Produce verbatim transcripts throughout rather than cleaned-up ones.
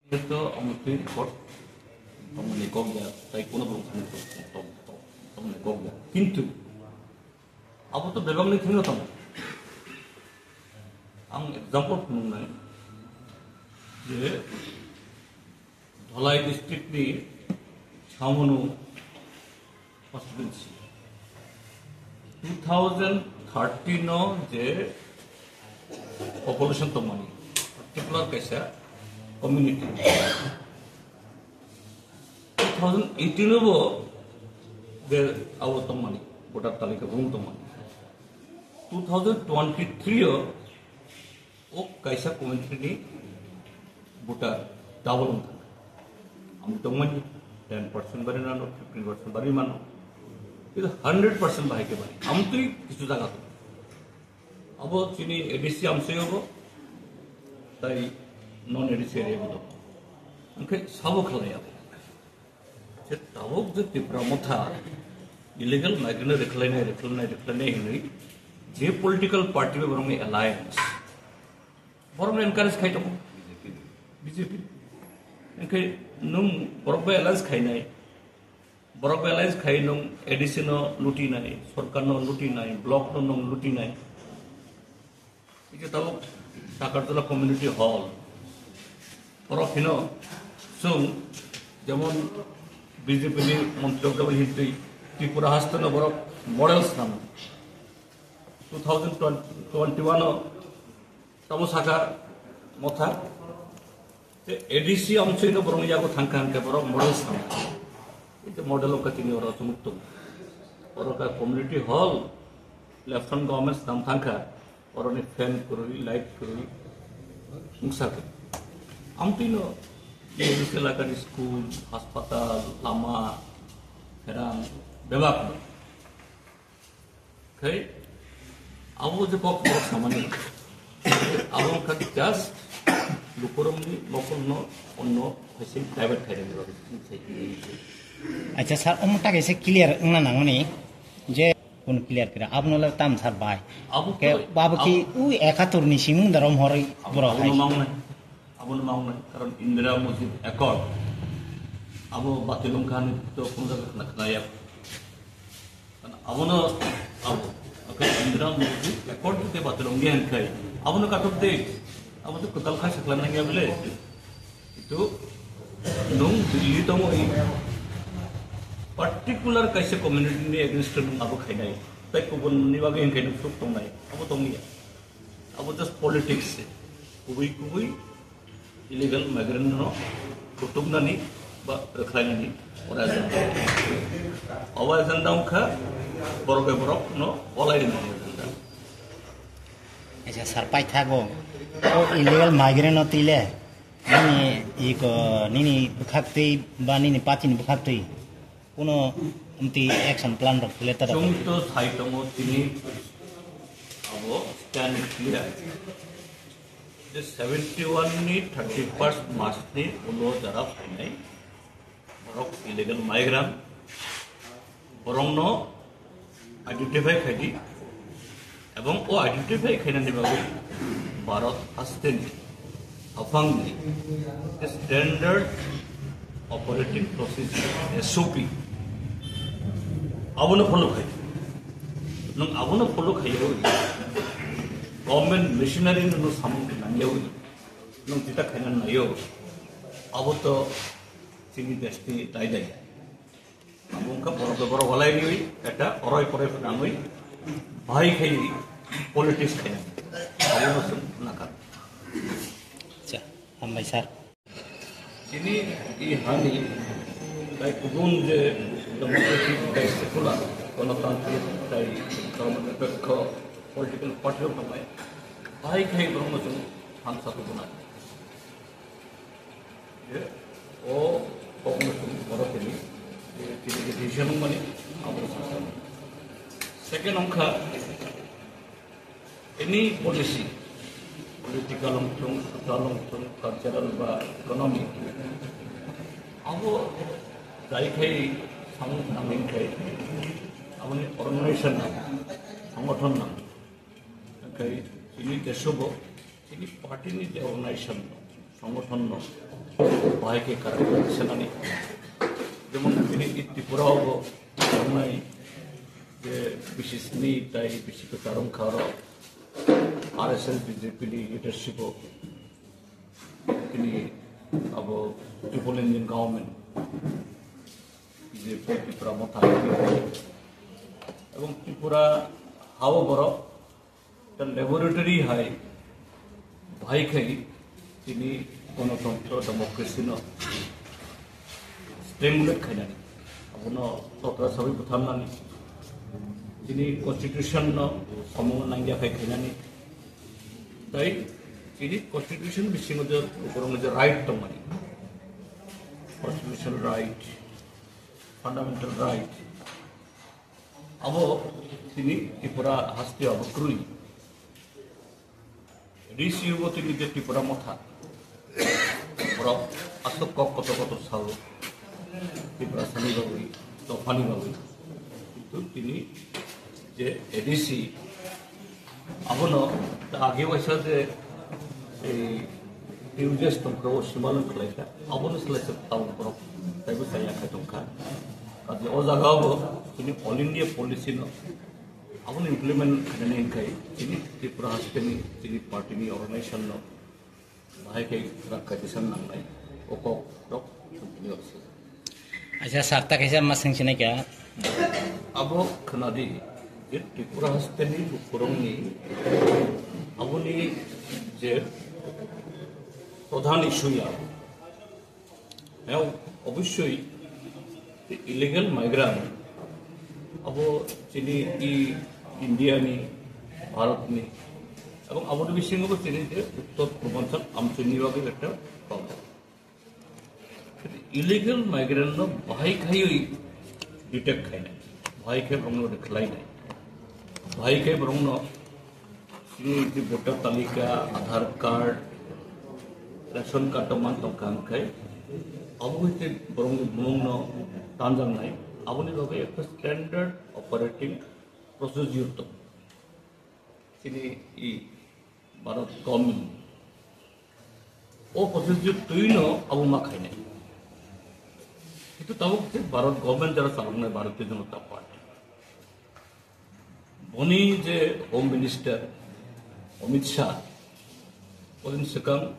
To ang twi record tongmani kok ya, tai kono bwrwi thani tongmani kok ya. Kintu abo to bebak ni thwino tong. Ang example phunuknai je Dholai district ni Samunu constituency. Two thousand thirteen o je population tongmani, particular kaisa community. Two thousand eighteen o bo je abo tongmani, voter talika bung tongmani. Two thousand twenty-three o O kaisa community ni voter double wng thang. Ang tongmani ten percent bari mano, fifteen percent bari mano. Itu hundred percent bahai ke bari. Amtwi kichu jaga to. Abo chini A D C amsoi abo, tai non A D C area bo. Angkhe sabo khalai abo. Je tabuk je Tipra Motha illegal migrant rwkhlainai, rwkhlainai, rwkhlainai hinwi je political party bai borokni alliance, borokno encourage khai tongo B J P. Hwnkhe nwng borok bai alliance khainai, borok bai alliance khai nwng A D C no lutinai, sorkar no lutinai, block no nwng lutinai. Ito tabuk Takarjala Community Hall. Borok hino, chwng jemon B J P ni montri rok jemon hintwi Tripura haste no borok model swnam. Two thousand twenty-one o tamo saka Motha. Te A D C amsoi no borok yago thangkha hwnkhe borok model swnam. Ito model wngkha tini oro chumuk tongo. Oro ka community hall, lieutenant government swnam thangkha. Oroni fan kwrwi, light kwrwi wngsa khe. Amtwino elakani school, hospital, lama, pherang bebak no. Khai abo je kok borok samani, abo wngkha just lukurokni mokolno onno phaising divert khairokni bagwi. Acha sir, omo ta kaisa clear wngna nangmani je kun clear kira. Abono le tam sir bai. Abo Ke to, babo ki abo u ekatur ni simung darom horoi abo, borok abono hai. Mawngnai. Abono mawngnai. Karon Indira Mosjid Accord. Abo batil wngkha hinwi to kono jaga khna, khna ya. Abono, abo, okay, Indira Mosjid Accord te batil wngya hinkhai. Abono katok de. Abo to kwtal khai sakla nangya bile. Itu nung Delhi tongo i particular kaisa community ni against nung abo khainai. Tai kubun ni bagwi hinkhai nung suk tongnai. Abo tongya. Abo just politics se. Kubui kubui illegal migrant no kutuknani ba rwkhlainani oro agenda. Abo agenda wngkha borok bai borok no walai rwnani agenda. Acha sir, paithago o illegal migrant no twi le nini iko nini bwkhak twi ba nini party ni bwkhak twi kuno amtwi action plan rok letter rok. Chwng to sai tongo tini abo stand clear. Je seventy one ni thirty first March ni ulo jara phainai borok illegal migrant, borokno identify khaidi, ebong o identify khainani bagwi Bharat hasteni aphangni standard operating procedure, S O P, abono follow khai. Nwng abono follow khaiyawi government machinery no samung nangyawi nwng jita khaina nayo, abo to chini deshni dai dai. Abo wngkha borok bai borok walai riwi, eta oroi poroi phwnangwi, bahai khai politics khaina. Abono chwng nakar. Acha, hambai sir. Chini i hani tai kubun je democratic tai secular, gonotantrik tai dhormo nirpekho political party rok tongmai. Bahai khai borokno chwng thansa tubunai. Je o kokno chwng borok tini, tini decision wngmani abo sakha. Second wngkha, any policy, political wngthung, social wngthung, cultural ba economic, abo jai khai samung tangmani khai aboni organization nang, songothon nang. Khai chini desobo chini party ni je organization no, songothon no, Bahai khe karwi sanani. Jemon bini i Tripura o bo tongnai je bisi sini tai bisi kwchar wngkha oro R S S B J P ni leadership o tini abo triple engine government B J P Tripura Motha ebong Tripura hao borok ta laboratory hai bahai khai tini gonotantro democracy no stimulate khainani abono totra sawi butharnani tini constitution no samung nangya khai khainani tai tini constitution bisingo je borokni je right tongmani constitutional right fundamental right abo tini Tripura haste abo krwi. A D C bo tini je Tripura Motha borok aswk kok kotor kotor sao Tripura sani bagwi dophani bagwi. Kintu tini je A D C abono age waisa je ei T U J S tongkha o simalwng khlaikha abono selai se town borok taibo chaya khai tongkha. Kaje o jaga o bo tini all India policy no Aboni implement khainani hwnkhai chini Tripura hasteni chini party ni organization no bahai khe rakha tisa nangnai o kok rok thumtini rok se. Acha sakta kaisa ma swngsinai kha. Abo khwnadi je Tripura hasteni bukurongni aboni je pradhan issue ya. Heo, obossoi illegal migrant abo chini i India ni, Bharat ni, ebong aboni bisingo bo chini je uttor purbanchal amchini bagwi ekta problem. Illegal migrant no bahai khaiwi detect khainai, bahai khai borokno rwkhlainai, bahai khai borokno chini je voter talika, Aadhaar card, ration card to man tongkha hwnkhai abo hai borokni bumungno tanjaknai, aboni bagwi ekta standard operating procedure tong. Chini i Bharat government o procedure twino abo ma khainai. Kintu tabuk je Bharat government jara chaloknai Bharatiya Janata Party, boni je Home Minister Amit Shah, odin swkang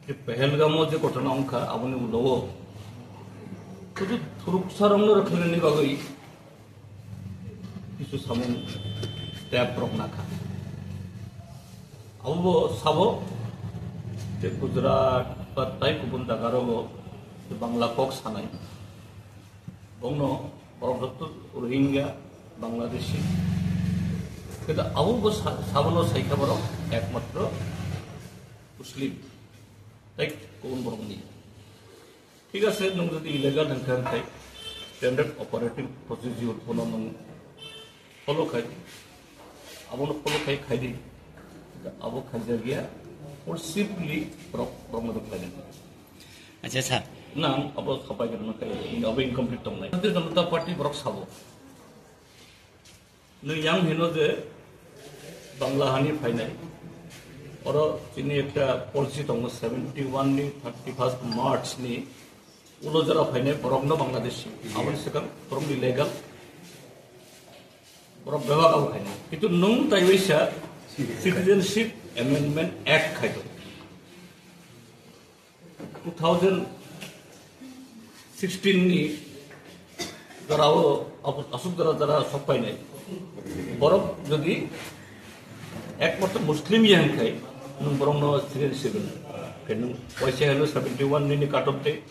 je Pahalgam o je ghotona wngkha, aboni ulo o kuchu thuruksa rokno rwkhlainani bagwi kisu samung step rok nakha. Abo bo sabo je Gujarat ba tai kubun jaga rogo je Bangla kok sanai. Bongno borok jotto Rohingya, Bangladeshi. Kintu abo bo sa-, sabono saikha borok ekmatro Muslim. Tai kubun borok ni. Thik ase, nwng jodi illegal hwnkha hwnkhe standard operating procedure bono nwng follow khai, abono follow khai khai di. Abo khaijak ya, forcibly borok, borokno rwkhlai nai. Acha sir. Nang abo sapai gana khai, abo incomplete tongnai. Bharatiya Janata Party borok sabo. Nwng yang hino je Bangla hani phainai. Oro chini ekta policy tongo seventy one ni thirty first March ni ulo jora phainai borokno Bangladesh. Aboni swkang borokni legal. Borok bebak abo khainai. Kintu nwng taiwaisa Citizenship Amendment Act khaito. Two thousand sixteen ni jorao abo asuk jora jora sok painai. Borok jodi ekmatro Muslim ya hwnkhai, nwng borokno citizenship hwnwi. Khe nwng waisa helo seventy one nini katok tei